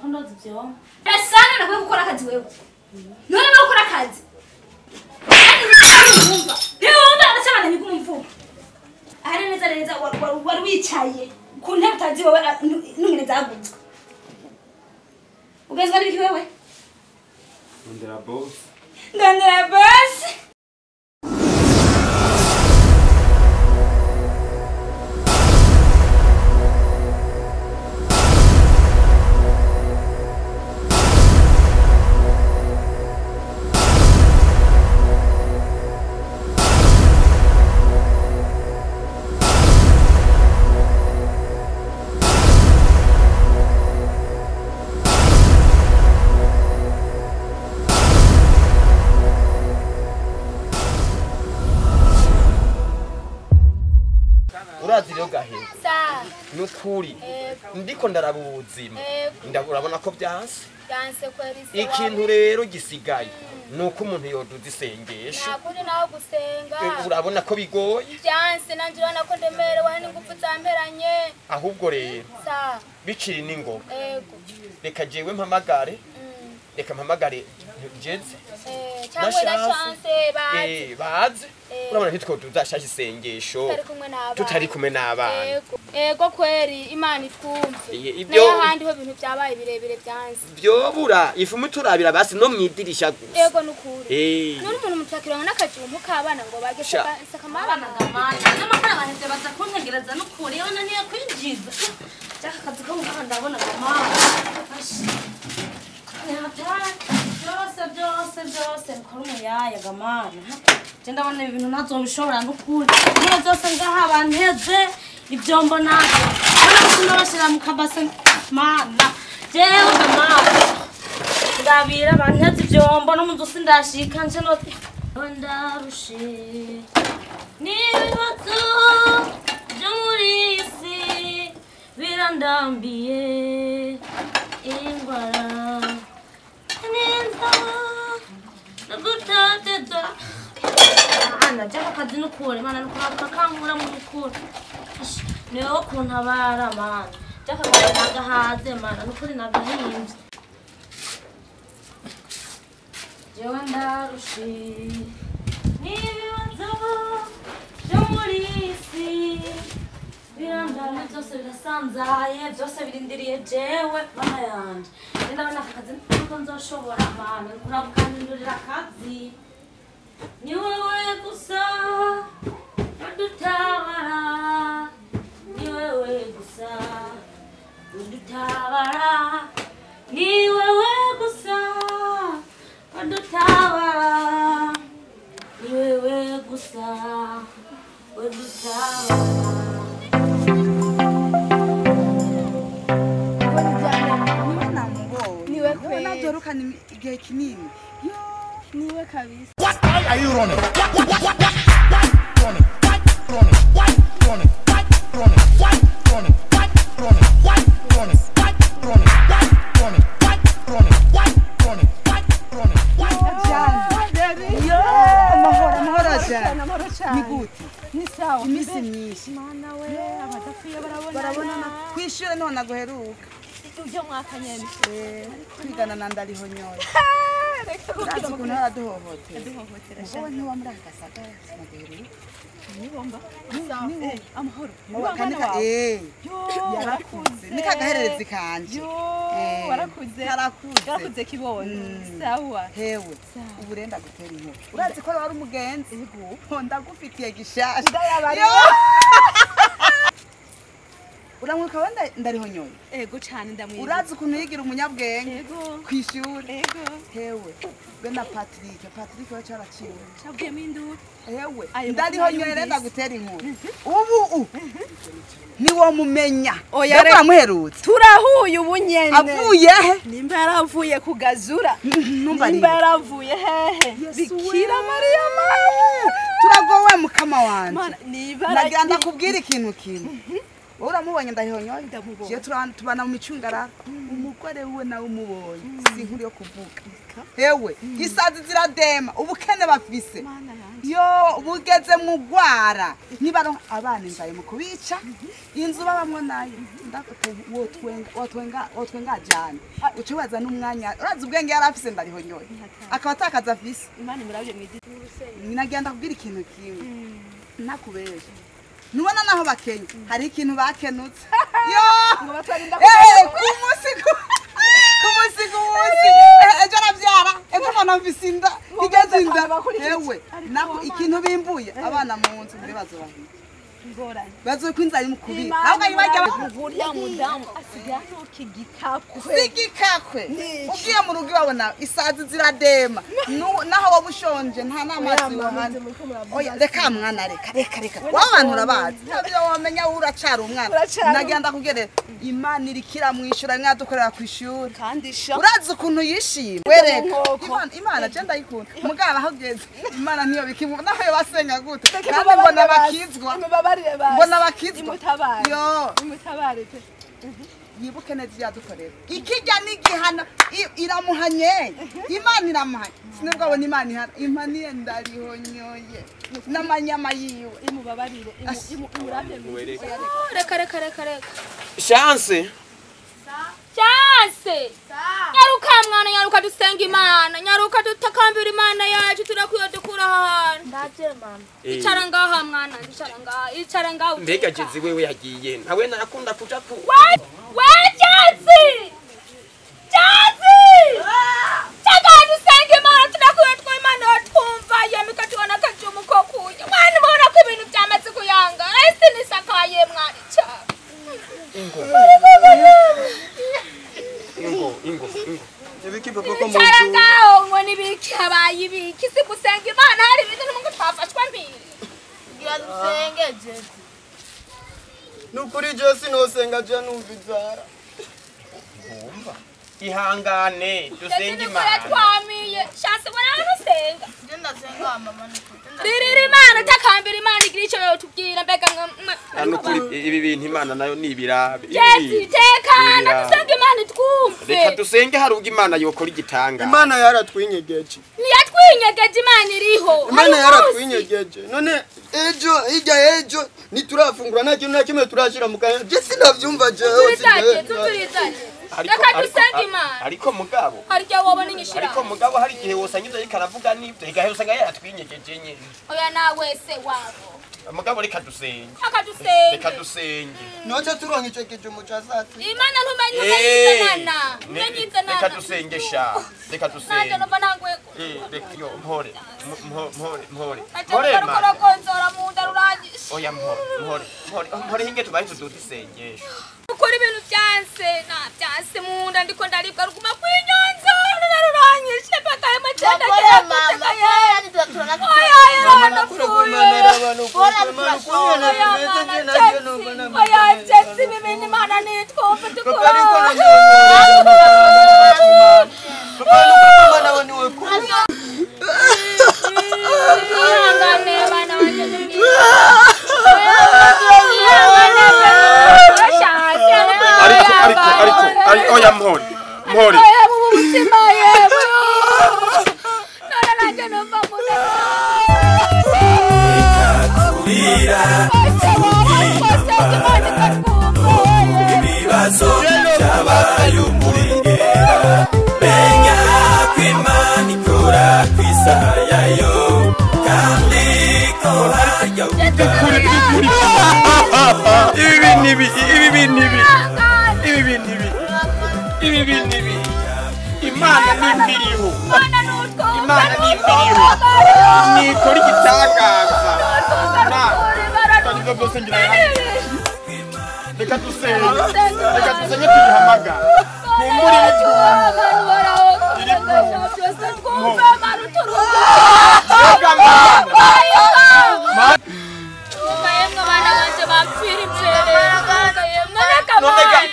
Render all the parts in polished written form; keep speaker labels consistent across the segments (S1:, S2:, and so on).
S1: Ko ndoza ivyombo. Sana nakwiye gukora akazi wewe. None no gukora akazi. Ntiwumva. Ntiwumva aracabana nyigumvuga. Ahari neza neza wari wicaye ku ntebe utazi wowe n'umwe zaguzwe. Ugezwa n'ibiki wewe?
S2: Ndondera boss.
S1: Ndondera boss.
S3: Nukuri ndiko ndaraba ubuzima urabona ko byanse ikintu rero gisigaye nuko umuntu yoduza isengesho
S4: nakundi naho gusenga
S3: urabona ko bigoye
S4: byanse nanje urabona ko ndemerewe n'ingufu zamperanye
S3: ahubwo rero bikiri n'ingoga reka jewe mpamagare reka mpamagare jeze
S4: cyangwa na chance baze
S3: baze urabona ntitwoduza shasha isengesho tutari kumwe n'abana
S4: ego kweri Imana itwumve nayo ahandi ho ibintu byabaye birebire byanze
S3: byobura ifumu turabira basi no mwidirisha gusa
S4: ego nukuri none umuntu mutakiranga n'akajumpu kabana ngo bage sakamara
S1: gamana n'amakara baheze baza kuntegereza nukuri yewe naniye kwinjiza cyaka kazi ko ngaha ndabona gamana byose byose byose bikora umuyaya gamana je ndabona ibintu ntazobishobora nukuri niba byose ngaha banteze ibyombo nabyo ubona bashira mu kabase mana jewe gamana ndabira banteze ibyombo no mu nzu sindashika nje no ndarushe n'ibibazo byo muri iyi si birandambiye ingwara n'inzara Ana jaka kazi nukuri mana nukuri kankura mu nukuri niwe kuntabara mana jaka kazi nagahaze mana nukuri nagahimbye jewe ndarushe n'ibibazo byo muri iyi si birandamye byose birasanzaye byose birindiriye jewe mana yanje ndabona aka kazi nuko nzoshobora mana nukuri akazi ni wewe gusa udutabara ni wewe gusa udutabara ni wewe gusa udutabara ni wewe gusa udutabara.
S5: Niwe kweli nadorukana igihe kinini niwe kabisa.
S6: What are you running? What running? What running? What running? What running? What running? What running? What running? What running? What running? What running? What running? What running? What
S5: Yo, amahoro amahoro cyane. Ni gute?
S7: Ni sawa.
S5: Imisi myinshi.
S7: Mana we abadapfuye barabona.
S5: Barabonana kwishure none naguheruka.
S7: Ujyo mwaka nyene.
S5: Twigana na Ndarihonyoye. Reka ukuntu araduhohotera.
S7: Aduhohotera
S5: sha. Wowe ntiwa muri aka gasagara sinaguheruka.
S7: Nibomba. Amahoro.
S5: Yarakuze. Ni kagahererezi kanje.
S7: Yo, warakuze.
S5: Yarakuze.
S7: Yarakuze kibondo. Sawa.
S5: Hewe. Ubu renda gutera inkuru. Urazi ko wari umugenzi? Yego. Ndagufitiye gishasha.
S7: Ndayabari.
S5: Uramwibuka wenda Ndarihonyoye?
S7: Ego cyane ndamwibuka.
S5: Urazi ukuntu yigira umunyabwenge?
S7: Ego.
S5: Kwishuri.
S7: Ego.
S5: Hewe. Be na Patrick. Patrick we cyaraciwe.
S7: Cabwiyemo induru.
S5: Hewe. Ndarihonyoye renda gutera inkuru. Ubu niwo mumenya.
S7: Oya
S5: reka muherutse.
S7: Turahuye ubu nyene.
S5: Avuye he?
S7: Nimba yaravuye kugazura. Nimba yaravuye hehe? Bikira Mariya mama.
S5: Turagowe mukama wanje.
S7: Nagira
S5: ndakubwira ikintu kimwe. Uramubonye Ndahonyoye? Je tubana mu micungararo. Umugore wiwe nawe umubonye. Si inkuru yo kuvuga. Hewe isazi ziradema ubukene bafise. Yo bugeze mu gwara nibaronka abana inzaye mu kubica inzu babamwo nayo ndakotwenga wotwenga jana ucibaza n'umwanya urazi ubwenge yarafise ndarihonyoye akaba atakaza afise.
S7: Imana imurabye mwidi.
S5: Nagenda kubwira ikintu kimwe nakubesha nubona naho bakenya hari ikintu bakenutse yo
S7: ngo batwarinda
S5: ku munsi ejo aravyara ejo mbona mfise inda igeze inda hewe nako ikintu bimbuye abana mu nzu mbe bazobahiga
S7: ingorane
S5: bazokwinzara imukubira ahubwo ayibajya
S7: uriya mudamu asigaye ntukigikakwe
S5: sigikakwe ugiye mu rugo iwabona isazi ziradema naho waba ushonje nta n'amazi wahana. Oya reka mwana reka wa bantu urabazi ntabyo wamenya uracara umwana. Nagenda kugerera Imana irikira mwishura mwadukorera ku ishuri
S7: kandi sha
S5: urazi ukuntu yishima wereka Imana je ndayikunda mugaba aho ugeze Imana niyo bikimu naho yo basenga gute kandi mbona bakizwa mbona bakizwa
S7: imutabare
S5: yo
S7: imutabare pe
S5: yibuke neza yadukorera ikijya n'igihano iramuhanye Imana iramuhanye sinubwo abona Imana ihana impaniye ndarihonyoye n'amanyama yiwe
S7: imubabarire imurabye.
S4: Reka
S3: Chance
S4: Chance nyaruka mwana nyaruka dusenga Imana nyaruka dutakambira Imana yacu turakwiye dukura ahantu.
S1: Ndaje mama.
S4: Icara ngaha mwana icara ngaha
S3: mbega jezi wewe yagiye nawe narakunda kuja ku
S4: we Chance Chance Chaka dusenga Imana turakwiye twa Imana twumva yamika tubona kajumu ko kuya mwana ubona ko ibintu byamaze kuyanga ese nisakaye mwana cyane.
S3: Ingo
S8: ibiki papa ko
S4: mu ngaho ngo nibiki habaye ibiki si gusenga Imana hari ibintu n'umuntu twafashwa mpiri
S1: ngira dusenge Jezi.
S8: Nukuri Jezi nosenga je numva inzara.
S3: Wumva ihangane dusenge Imana
S4: twamiye Chance bona nusenga
S1: je ndasenga mama nukuri
S4: ririra Imana takambira Imana igira ico yotubwira mbega
S3: nukuri ibi bintu Imana nayo nibirabe
S4: Jezi tekana dusenge Imana twumve
S3: reka dusenge hari ubwo Imana yokora igitanga.
S8: Imana yaratwinyegeje
S4: ntiyatwinyegeje Imana iriho
S8: Imana yaratwinyegeje none ejo ijya ejo niturafungura nta kintu na kimwe turashira mu kanya je sinavyumva jewe.
S4: Reka dusenge Imana
S3: ariko mugabo
S4: hari igihe wobona inyishira
S3: ariko mugabo hari igihe wosanga ivyo ariko aravuga nivyo igahe usanga yaratwinyegeje nyene.
S4: Oya nawe se wabo
S3: mugabo reka dusenge reka dusenge
S8: noce turonka ico kijumu ca sati
S4: Imana ntumenye nana
S3: reka dusenge sha reka dusenge
S4: nanje numva ntanguye
S3: reka yo mpore mpore
S4: mpore konzora mu nda ruranyishe.
S3: Oya mpore hinge tubaye tuduta isengesho
S4: ukora ibintu byanse na byanse mu nda ndiko ndaribwa ruguma kwinyonzora ruranyishe paka amacenda
S3: Ariko oya mpore
S9: ibibazo byabaye umurengera menya ko Imana ikora ku isaha yayo kandi ko harya
S3: ibi nibi Imana nimbiriho Imana nimbiriho nikora igitangaza reka dusenge tuyihamagara kumbura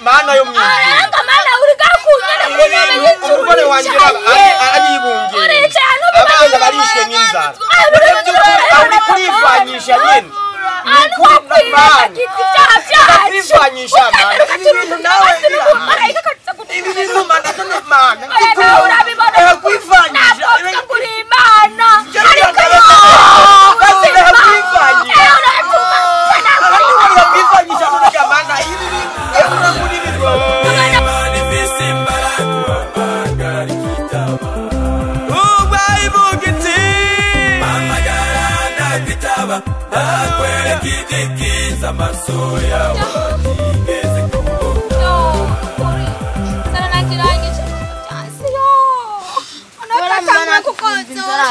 S3: Mana yo umugore wanjye aribungiye abana barishwe n'inzara uri kurivanyisha nyine Ibi bintu mana none mana.
S4: Oya urabibona.
S3: Kwifanyisha.
S4: Ntabwo kuri Imana.
S3: Ariko kwifanyisha. Kwifanyisha none gamana ibi bintu. Muri ibi
S9: Amaso yawe atigeze kubona.
S4: Sana nakirangije cyasi yo. Onatanga kukonzora.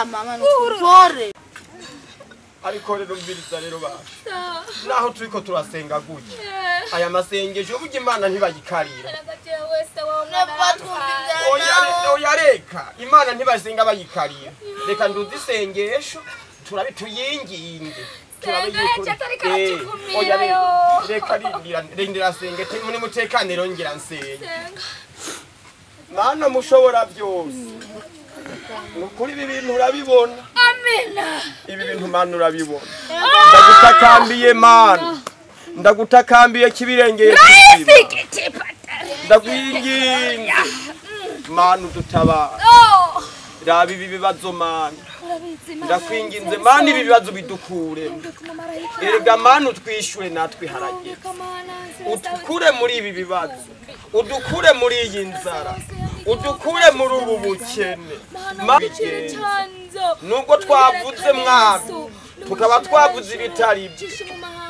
S3: Ariko rero mbiriza rero ba. Naho turiko turasenga gutya. Aya masengesho burya Imana ntibayikarira. Oya reka Imana ntibasenga bayikarira. Reka nduze isengesho turabe tuyinginge. Reka rindira senge muri mutekaniro ngira nsenge. Mana mushobora byose. Nukuri ibi bintu urabibona.
S4: Amina.
S3: Ibi bintu Mana urabibona. Ndagutakambiye Mana. Ndagutakambiye kibirengeye. Ndakwinginze. Mana udutabara. Raba ibi bibazo Mana. Ndakwinginze Mana ibi bibazo bidukure. Erega Mana utwishure natwe harageze. Udukure muri ibi bibazo. Udukure muri iyi nzara. Udukure muri ubu bukene. Nubwo twavuze mwami tukaba twavuze ibitari byo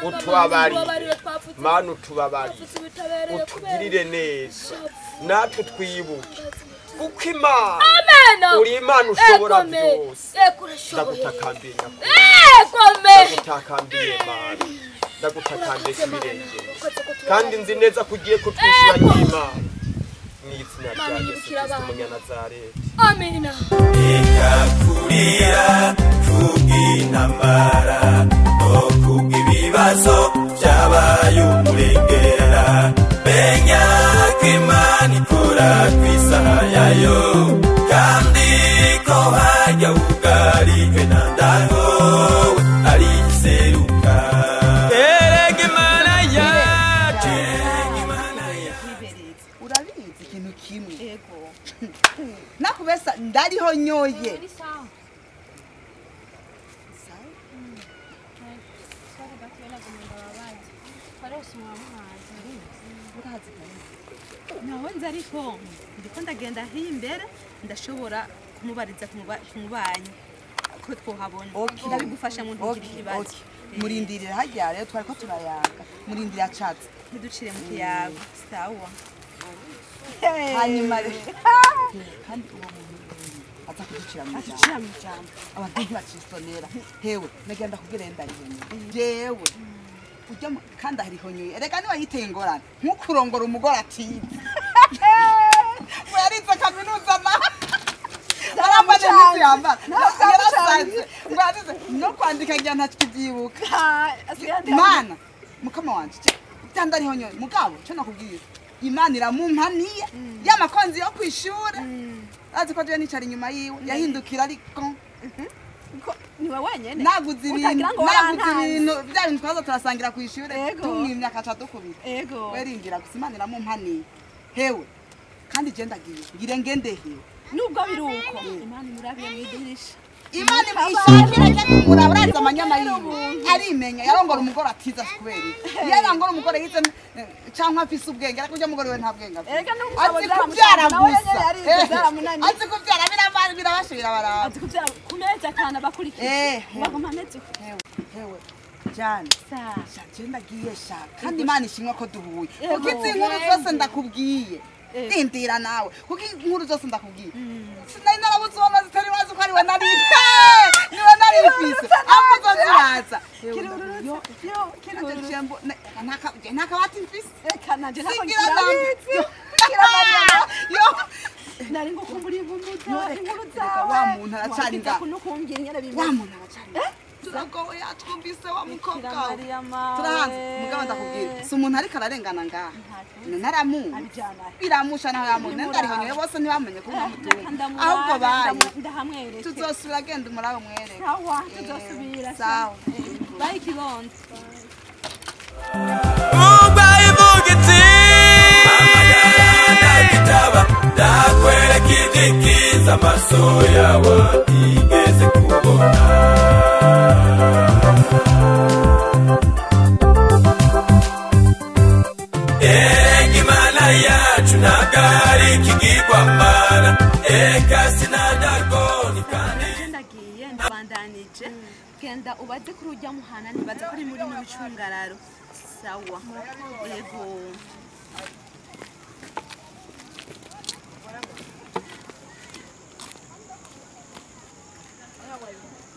S3: utubabarire Mana utubabarire utugirire neza natwe twibuke kuko Imana uri Imana ushobora byose. Ndagutakambiye ndagutakambiye Mana ndagutakambiye kibirenge kandi nzi neza ko ugiye kutwishyura n'Imana mw'izina rya Yesu Kristo Umunyanazareti.
S4: Amina.
S9: Ikakurira kubw'intambara no kubw'ibibazo byabaye umurengera. Menya ko Imana ikora kw'isaha yayo kandi ko hajya ugarijwe na ndaho ari iseruka. Erega Imana yacu.
S5: Urabizi ikintu kimwe. Yego. Nakubesa ndariho nyoye.
S7: Naho nzi ariko ndiko ndagenda hiyi imbere ndashobora kumubariza kumubanyi ko twohabona. Ndabigufasha mu ntugira ikibazo.
S5: Murindirira hajya rero twariko turayaga. Murindira catsi.
S7: Ntiducire mu kiyago. Sawa.
S5: Hanyuma kandi uwo muntu aza kuducira mu ijambo. Abantu ntibacisonera. Hewe nagenda kubwira ndarihenye. Jewe ujya kandi arihonyoye. Erega niba yiteye ingorane nkukurongora umugore atize. Yarize kaminuza na arambane n'ibyo yambara. Yarasanze ngo yarize no kwandika ngira ntakibyibuka. Mana mukama wanje ndarihonyoye mugabo cyo nakubwira Imana iramumpaniye y'amakonzi yo kwishura. Azi ko je nicara inyuma yiwe yahindukira ariko
S7: niwe wenyene
S5: naguze ibintu bya bintu twaza turasangira kwishura tumwimya akaca dukubita. Weringira gusa Imana iramumpaniye. Hewe kandi je ndagiye ngire ngende hewe
S7: nubwo biruko Imana imurabiye mwidirisha.
S5: Imana ishakira cyo kumuraba uraza amanyama yiwe arimenya yarongora umugore atiza kubera iki yarongora umugore yize cyangwa afise ubwenge ariko ujya mugore we nta bwenge afise. Azi kubyara gusa azi kubyara birabashira baraba
S7: azi kubyara ku meza atanu abakurikije baguma ameze uko.
S5: Hewe Jane je ndagiye sha kandi Imana ishimwe ko duhuye kuko izi nkuru zose ndakubwiye. Ndindira nawe kuko inkuru zose ndakubwiye. Sinari narabuze uwo zitari wazi ko ari we nari niwe nari mfise avuze ziraza. Ntakabati mfise
S7: reka nanje ntabwo nari ngukumbura inkuru zawe.
S5: Wa muntu aracari ngaho.
S7: Wa
S5: muntu aracari ngaho. Turagowe yatwumvise wa mukobwa we. Turahanze mugabo ndakubwira si umuntu ariko ararengana ngaha naramuzi biramusha naho yamuntu ndarihonyoye bose ntibamenye ko namutunga ahubwo baye tuzosubira genda umurabo mwereke.
S7: Sawa tuzosubira.
S5: Sawa
S7: bayi kibondo.
S9: Ubaye mugiti. Amagara ndakitaba. Ndakwereka ibyikiza amaso yawe atigeze kubona. Erega Imana yacu ntabwo ari ikigirwamana, eka sinadagoni kandi
S7: Ndagiye ndabandanije, genda ubaze kuri ujya muhana, ntibaze ko ari muri no micungararo. Sawa, yego.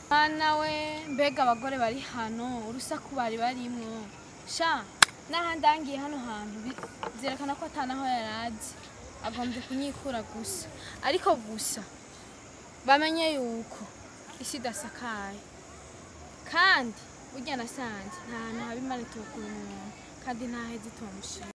S4: Mwana we, mbega abagore bari hano urusaku bari barimwo sha, nahandangiye hano hantu byerekana ko atanaho yarazi, agombye kunyikura gusa. Ariko gusa bamenye yuko isi idasakaye, kandi burya nasanze nta hantu haba Imana itokura umuntu, kandi nta heza itomushima.